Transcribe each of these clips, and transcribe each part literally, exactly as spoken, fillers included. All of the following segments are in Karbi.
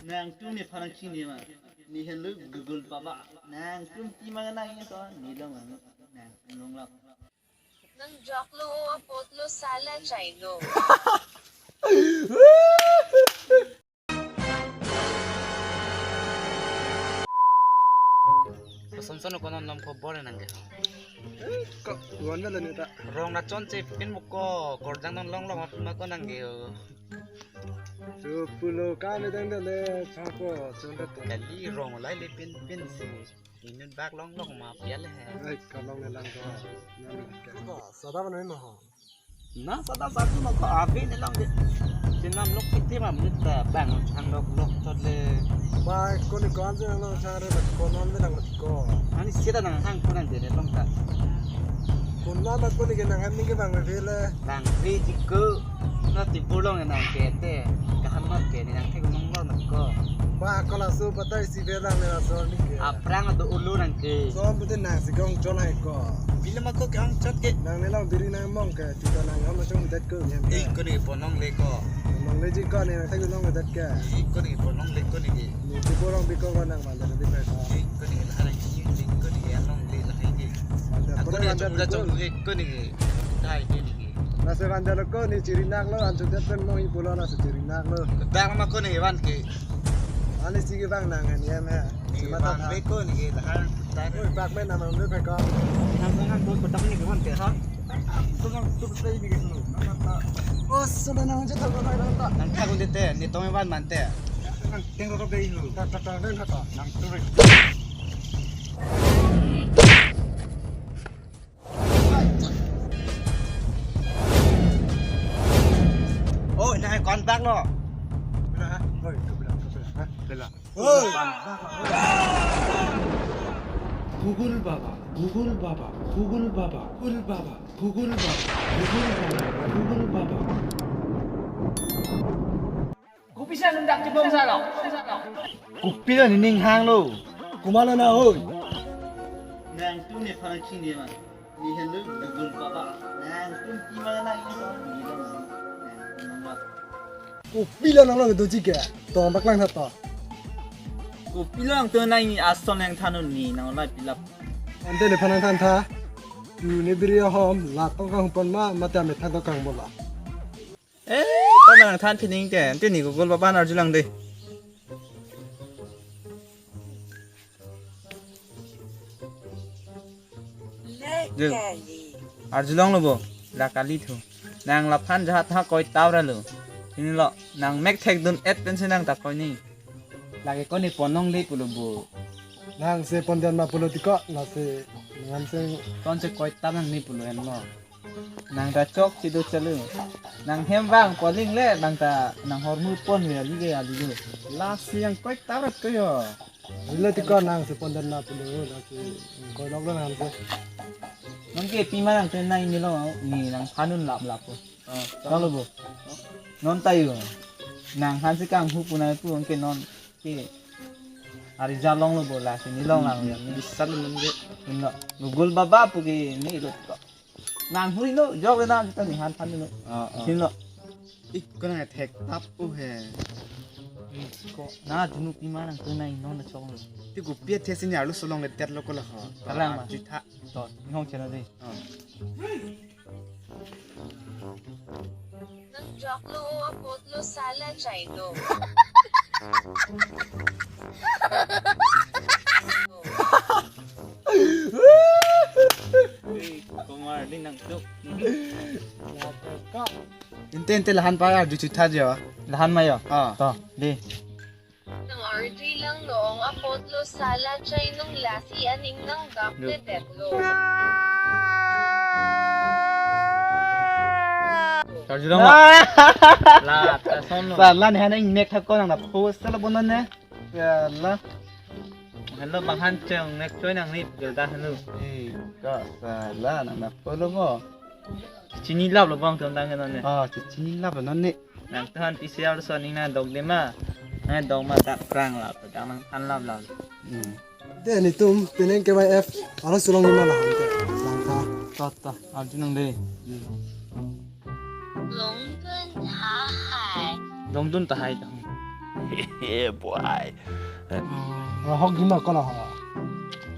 Nangtum nephan nangchini ma. Ne henlo Google Baba. Nangtum pima nang-ingto, ne longlong. Nangtum longlong. Nang joklo o apotlo sala chaino. Sonson ko non nom ko bor nangke. Ko wan dala ne ta. Rong na chonche pin mo ko, korjang non longlong ma ko nangke. Su pulo ka ne dang dale chang ko chun ta. Kali rong lai le pin pin si. Inut bak longlong ma pial he. Ai, ka long ne lang ko. Ko, sada ban ma ho. Na sada satu ma ko abi ne lang de. Chenam lok kiti ma menit ta bang chang lok lok tot le. Ba, ko ne ko an se lang chang re, ko non ne lang ko. Ani sida nang hang ko nang de ne long ta. Ko na ba ko ne ke nang han ne ke bang me le. Bang ri ji ko. Na ti pulong nang ke te. Kahan ma ke ne nang thek nong lo na ko. Ba, ko laso patai si belang ne laso ni ke. Aphrang do ulu nang ke. Som pute nang si kong chot hai ko. Bila ma ko ke ong chot ke. Nang ne long biri nang mong ke, chuta nang hom chong dat ko nyem. Eh, ko ne ponong le ko. Nang le ji ko ne nang thek nong dat ke. Eh, ko ne ponong le ko ne ke. Ni ti porong bi ko nang man dat di pe ko. Eh, ko ne la nang ji le ko ne ke long le la hai ke. Man dat ko porong ne man dat chong le ko ne ke. Hai ke ne ke. Laso van dalo ko ne chiri nak lo, anchot det pen mo hi pulo laso chiri nak lo. Kedang ma ko ne van ke. Ani si ke bang nang han yam he. Ni van be ko ne ke lahar putar. Oi, bak me nam lo pe ko. Nang nang do ko tak ne ke van ke ha. Tu nang tu pe ne ke lo. Nang nang ta. Oh, sudah nang je tak ko nang ta. Nang tak ko de te, ne tong van man te. Nang ting ro be lo. Ta ta ta nang ta. Nang tu re. Oh, nang kon bak lo. Bela, hoi, ke bela, ke bela, ha? Bela. Hoi. Google Baba, Google Baba, Google Baba, Google Baba, Google Baba, Google Baba, Google Baba. Kopi sa nang dak chibong sa lo? Kopi lo nening hang lo. Kumana na hoi. Nangtum nephan nangchini ma. Ne henlo Google Baba. Nangtum pima nang-ingto, ne longlong. Nangtum longlong. Kopi lo nang long doji ke. To bak lang tha to. Kopi lo nangtum nang-ingni ason nangthan un ne nang lai pilap. Ante nephan nangthan tha. Tu ne biri ahom la tong kang pon ma mate amethang tong kang bola. Eh, ko nangthan pining te, ante ne Google Baba an arjulang de. Dil. Arjulong lo bo, la kali thu. Nang laphan jahat ha koi tau ra lo. Ini lo, nang mek thek dun et pen si nang ta koi ni. Lake ko ne ponong le pulo bo. Nang se pon den ma pulo ti ko, la se nang se. Ton se koi tau nang ne pulo en lo. Nang ta chok chido chalu. Nang hem vang poling le nang ta nang hormu pon ve ali ve ali lo. Lasi yang koi tau rat ko yo. Rilo ti ko nang se pon den na pulo nang se koi lok lo nang se. Nang ke pima nangtum nang-ingni lo ne nangphan un lap lap ko. Ah, lo bo. Non ta yo. Nang han se kanghu pu nang pu ke non ke. Ari ja long lo bo lasi ne long lang ya. Bisa lo nang ke. Ino. Google Baba pu ke ne lo ko. Nang huri no, jok le nang ta ne han phan no. Ah, ah. Sin lo. Ik ko nang thek tap o he. Ko na junu pima nangtum nang non na chong lo. Ti kopi thesi ne arlo solong le tet lo ko la ho. Kalang ma. Jutha. To, ni hong chena de. Ah. Nang joklo o apotlo sala chaino. Kumar din nang tuk. Inte inte lahan pa arju chutha jo. Lahan ma yo. Ah. To, di. Nang ardi lang nong apotlo sala chainong lasi aning nang gap Yo. Tetet lo. Karjulong lo. La, ta son lo. Sala ne han ingnek thak ko nang na post la bonon ne. Sala. Hello bang han cheng nek choi nang ni gelda hello. Eh, ka sala nang na polo mo. Chini lap lo bang tong tang non ne. Ah, chini lap non ne. Nangtum han P C R so ning nang dok de ma. Nang dok ma dak prang lap, dak nangthan lap lap. Hmm. De netum penang K Y F aro sulong ni ma lahan ke. Langtha. Ta ta, arju nang de. Hmm. Longdun tahai. Longdun tahai ta. Yeah, boy. Ahok gima kola ho.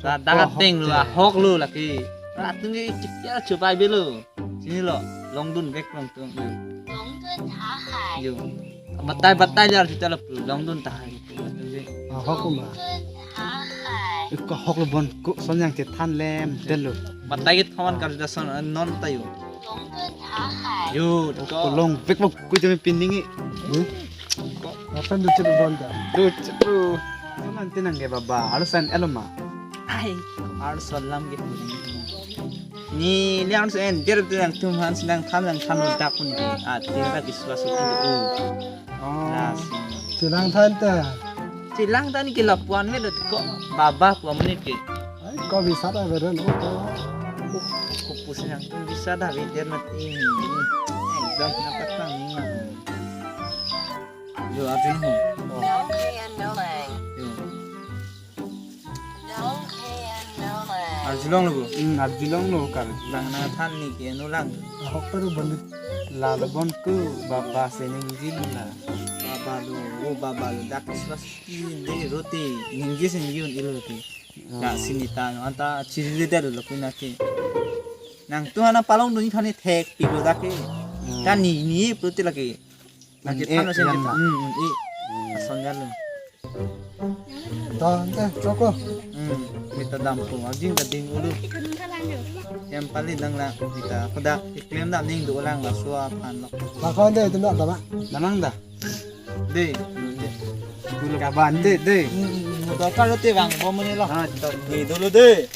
Ladak ateng lo, ahok lo lake. Latum ke chikya chupai belo. Sini lo, longdun bek longdun. Yo. Batai batai jar sita lo, longdun tahai. Ahok kuma. Iko ahok lo bon ko son yang chethan lem tel lo. Batai ke thoman kar da son non tayo. Yo, ko long bek bek ku jami pining i. Apa yang lucu bon ta? Lucu. Teman tenang ke baba, harus an eloma. Ai, harus salam ke. Ni liang sen der tu yang tum han sinang tham yang tham dak pun ke. Ah, tidak kiswa suku. Oh. Chelang than ta. Chelang than ke lapuan me lo ko baba pu amonit ke. Ai ko bisa ta beren o ko. Ko pusi yang tu bisa dah biter mati. Ekdam na patang ni ma. Yo arjun ho. Yo. Arjulong lo bu. Hmm, arjulong lo kar. Lang na than ni ke no lang. Ahok peru bandit. Lalo bon ku baba se ningje la. Baba lo, o baba lo dak iswas ki de rote ningje se ningje un ilo rote. Dak sini ta no anta chiri de lo ku na ke. Nangtum hana palong dun phani thek pi lo dak ke. Kan ni ni prote lake. Lake than sen yang na. Hmm, hmm, i. Ason ya lo. Dah, ante, choko. Hmm, kita dampung, ajing ta ding ulu. Yang paling dang la, kita koda iklem da ning do lang la sua pan lo. Lakon de, itu nak dama. Damang dah. De, de. Dulu kaban de, de. Hmm, hmm, hmm, muda kalau te bang, bom ni lo. Ah, kita Ni dulu de.